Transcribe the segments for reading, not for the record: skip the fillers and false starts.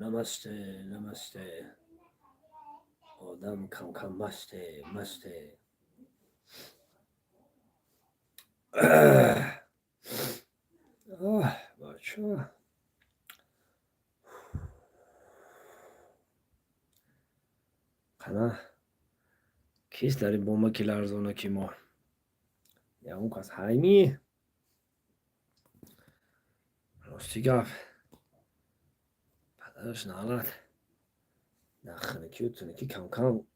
Намасте, намасте. Одам камкам масте, масте. Оҳ, бача. Қана, кист дар ин бома, ки ларзона, ки мо? Ягон кас ҳайми? Рости гап, падараш налат, дар хунукию тунукӣ камкам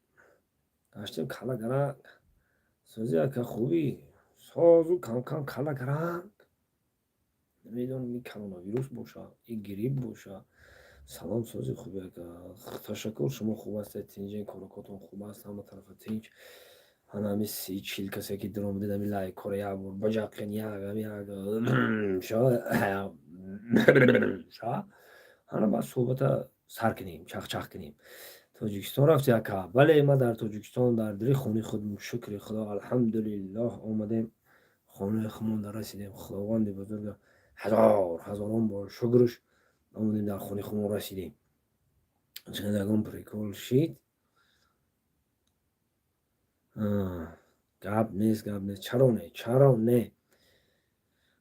гаштем, кала гаранг. Сози, ака, хубӣ? Созу, камкам кала гаранг. Намедонам, ин коронавирус боша, ин грипп боша. Салом, сози, хуби, ака, ташаккур. Шумо хуб ҳастед? Тинҷен, корокотон хуб аст, ҳама тарафа тинҷ. Ҳана ҳами 30-40 касе ки даромадед, ҳами лайкҳоро як бор баҷақен, як ҳами як ша. Ҳана баъд суҳбата сар кунем, чахчах кунем. Тоҷикистон рафти, ака? Бале, ман дар Тоҷикистон, дар дили хонаи худ, шукри Худо, алҳамдулиллоҳ, омадем, хонаи худмон расидем. Худованди бузурга ҳазор ҳазорон бор шукрш, омадем, дар хонаи худмон расидем. Чанд ягон прикол шид, гап нест, гап нест. Чаро не, чаро не?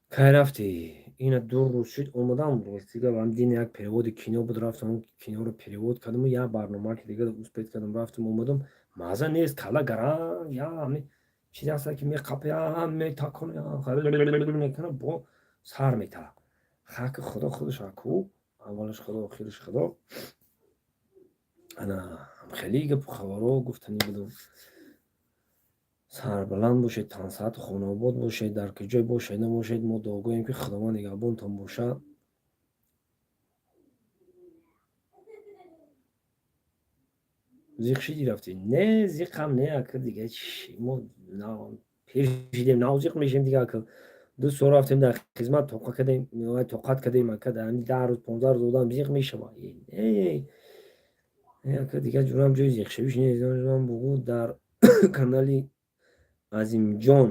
Кай рафтӣ? Ина 2 рӯз шуд омадам. Рости гап, ҳам дин як переводи кино буд, рафтам, киноро перевод кардаму як барнома ки дига успеть кардам, рафтам, омадам. Маза нест, кала гаранг, я ҳами чизе ҳаста, ки меқапям, метаконам, мекунам, бо сар метавад. Хаки Худо худаш аку, аввалаш Худо, охираш Худо. Ана хеле гапу хабарҳо гуфтанӣ будам. Сарбаланд бошед, тансаҳату хонаобод бошед, дар куҷое бошед, набошед, мо дуогӯем, ки Худованд нигаҳбонтон бошад. Зиқ шидӣ, рафтӣ? Не, зиқам не, ака, дига мо пир шидем, нав зиқ мешем дига, ака. 2 сол рафтем дар хизмат, тоқа кардем, тоқат кардем, ака. Дар 10 рӯз, 15 рӯз одам зиқ мешавад. Не, ака, дига ҷурам ҷои зиқшавиш нест. Бугӯ, дар канали Азимҷон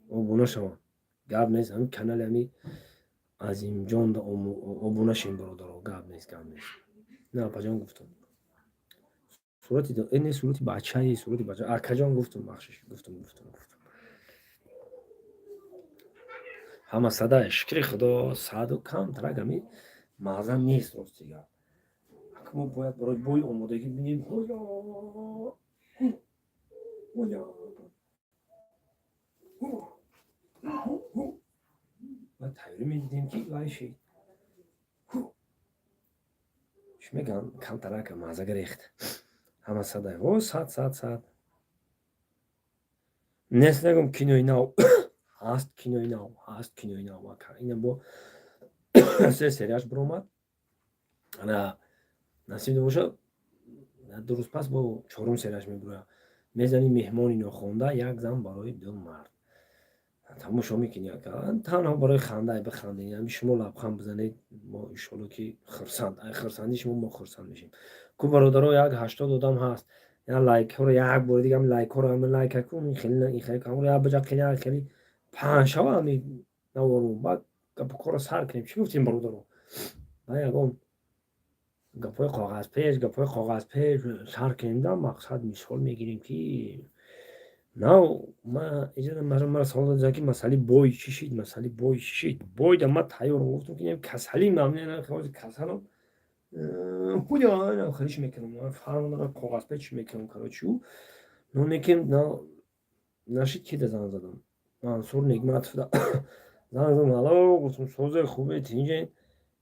обуна шавам. Гап нест, ҳамин канали ҳами Азимҷон обуна шем, бародаро. Гап нест, гап нест. На, апаҷон, гуфтам, сурати не, сурати бачае, сурати бача, акаҷон, гуфтам, бахшиш, гуфтам, гуфтам, гуфтам. Ҳама сада, шукри Худо, саду камтарак ҳами мағза нест. Рости гап, ака, мо бояд барои бой омодагӣ бинем. Бояд тайёрӣ медидем, ки вай шид, чӣ мегӯям, камтарак мазза гирехт. Ҳама сада, о, сад, сад, сад нест. Нагум, кинои нав ҳаст, кинои нав ҳаст, кинои нав, ака. Ина бо се серияш биромад. Ана насиб бошад, 2 рӯз пас бо чорум серияш мебирояд. Мезани «Меҳмони нохонда», як зан барои ду мард. Тамошо мекунӣ, ака, танҳо барои ханда бихандед. Ами шумо лабханд бизанед, мо иншолло ки хурсанд, ай хурсандии шумо мо хурсанд мешем. Ку, бародаро, як 80 одам ҳаст, як лайкҳоро як бори дига, лайкҳоро лайка кун, хеле як баҷа, хеле хеле паҳн шава ами навору. Баъд гапу корро сар кунем. Чӣ гуфтем, бародаро? Ба ягон гапҳои коғазпеш, гапҳои коғазпеш сар кунем да, мақсад, мисол мегирем, ки нав ма иҷоза, мара савол доданд, ки масъалаи бой чӣ шид, масъалаи бой чӣ шид? Бойда ма тайёрам, гуфтам, ки касалим, касалам, хелиш мекунам, фарқ надорад, коғазпеч мекунам, короче. Но неким нашид. Ки да занг задам? Мансур Негматов да занг задам. Алло, гуфтам, созе, хубе, тинҷен?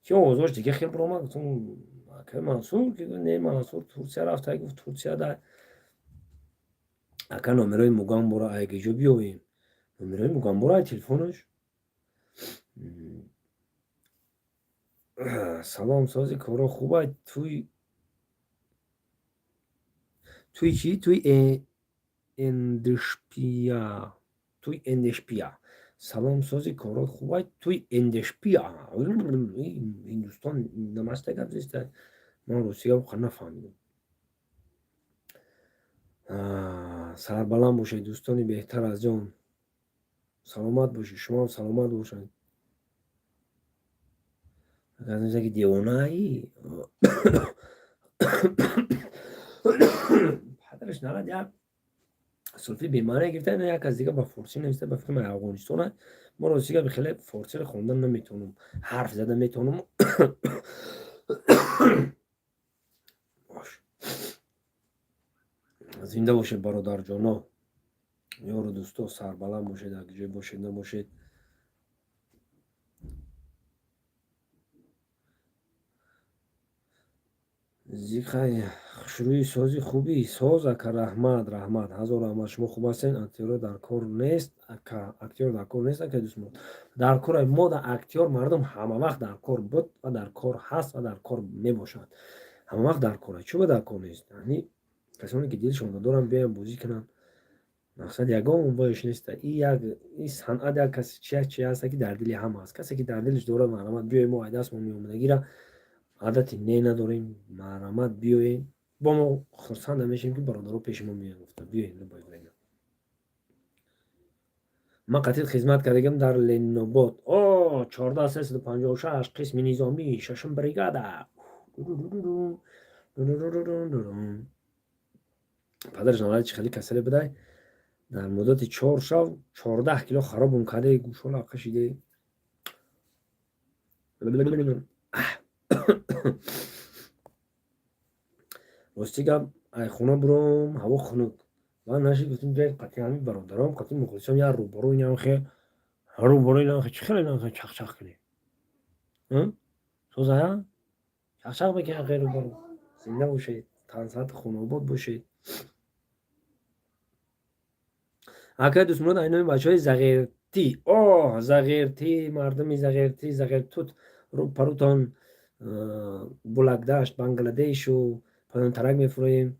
Ки овозош дига хел биромад. Гуфтам, ака Мансур? Ки не, Мансур Турсия рафта. Гуфт, Турсия да. Ака, номерои Мугамбора айгиҷо биёвем? Номерои Мугамбора ай телефонаш. Салом, сози, коро хуба? Туй, туй чӣ? Туй эндишпия, туй эндишпия. Салом, сози, корот хуба? Туй эндишпия, Ҳиндустон. Намаста гап зеста, ман русига воқеан нафаҳмидам. Сарбаланд бошед, дӯстони беҳтар аз ҷон. Саломат бошед, шумоам саломат бошед. Ки девонаи падараш нарад, як сулфи бемаъне гирифта. Як аз дига ба форсӣ нависта, ба фикри ман, Афғонистона. Мо ростига хеле форсиро хондан наметавонам, ҳарф зада метавонам. Зинда бошед, бародарҷоно, ёру дӯсто, сарбаланд бошед, дар ҷое бошед, набошед. Зиқай хушрӯи, сози, хубӣ, соз, ака. Раҳмат, раҳмат, ҳазор раҳмат. Шумо хуб ҳастед? Актёро дар кор нест, ака, актёр дар кор нест, ака дӯстмурод. Дар кор мо да актёр мардум ҳама вақт дар кор буд ва дар кор ҳаст ва дар кор мебошад. Ҳама вақт дар кор. Чӯба дар кор нест? Яъни касоне ки дилшонро доранд, биёянд, бозӣ кунанд. Мақсад ягон воиш неста. И як и санъат як каси чи ҳаста, ки дар дили ҳама аст. Касе ки дар дилаш дорад, марҳамат, биёед. Мо айдастмон меомадагира адати не надорем. Марҳамат, биёед, бо мо хурсанда мешавем, ки бародаро пеши мо меоянд. Гуфта биёед любое время. Ман қатил хизмат кардагам дар Ленинобод, о 14356, қисми низомӣ, шашум бригада. Падараш навард, чи хеле касале будай, дар муддати 4 шав 14 кило харобум карде, гӯшола қашиде. Рости гап, ай хона буром, ҳаво хунук. Ман наши гуфтем, биёед, қатъи ҳами бародаром, қатъи мухлисон як рӯбарӯ, инамхе рӯбарӯ, инамхе чӣ хеле инамхе чақчақ кунем, созая чақчақ мекунем хе рӯбарӯ. Зинда бошед, тансаҳату хонобод бошед. Акай Дӯстмурод, айноми бачаҳои Зағиртӣ, о Зағиртӣ, мардуми Зағиртӣ, Зағиртут, парутон Булакдашт, Бангладешу поёнтарак мефуроем,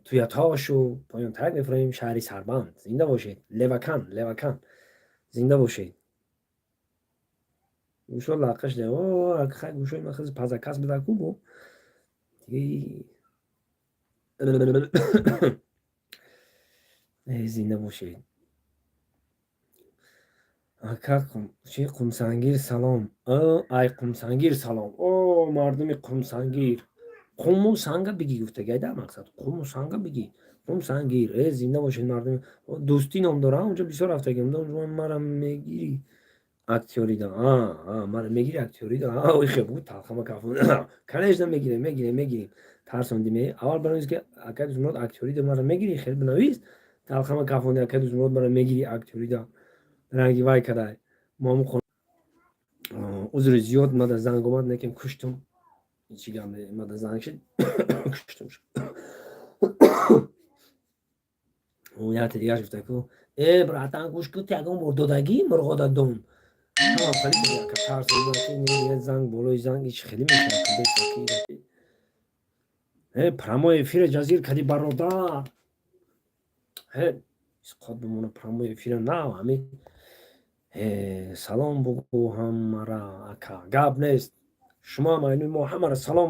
Туятошу поёнтарак мефуроем, шаҳри Сарбанд. Зинда бошед, Левакан, Левакан, зинда бошед. Гӯшо лақаш, о хай, гӯшои ман хеле пазакас буда ку бо. Зинда бошед, ака. Чи, Қумсангир салом, ай Қумсангир салом, о мардуми Қумсангир. Қуму санга бигӣ гуфтагайда, мақсад қуму санга бигӣ, Қумсангир. Зинда бошед, мардуми Дӯстӣ ном дора, онҷо бисёр рафтагим. Мара мегирӣ актёрида? Мара мегирӣ актёрида? Ой, хе буд, талхама кафон. Конечно, мегирем, мегирем, мегирем. Тарсондиме. Аввал бинавис, ки ака Дӯстмурод, актёрида мара мегирӣ? Хел бинавис, талхама кафонди. Ака Дӯстмурод, мара мегирӣ актёрида? Ранги вай кадай мо. Узри зиёд, мада занг омад, некем куштум. Чӣ гап, мада занг шид, куштум. Яте дигарш гуфта ку: «Э, братан, гӯш ку, ягон бор додагӣ мурғода дон?» Занг болои занг, ич хеле мешавад. Э, прямой эфира ҷазир кади, бародар. Э, исқот бимона прямой эфира на ҳами. Салом бугӯ ҳамара, ака. Гап нест, шумо ҳам айнуи мо ҳамара салом.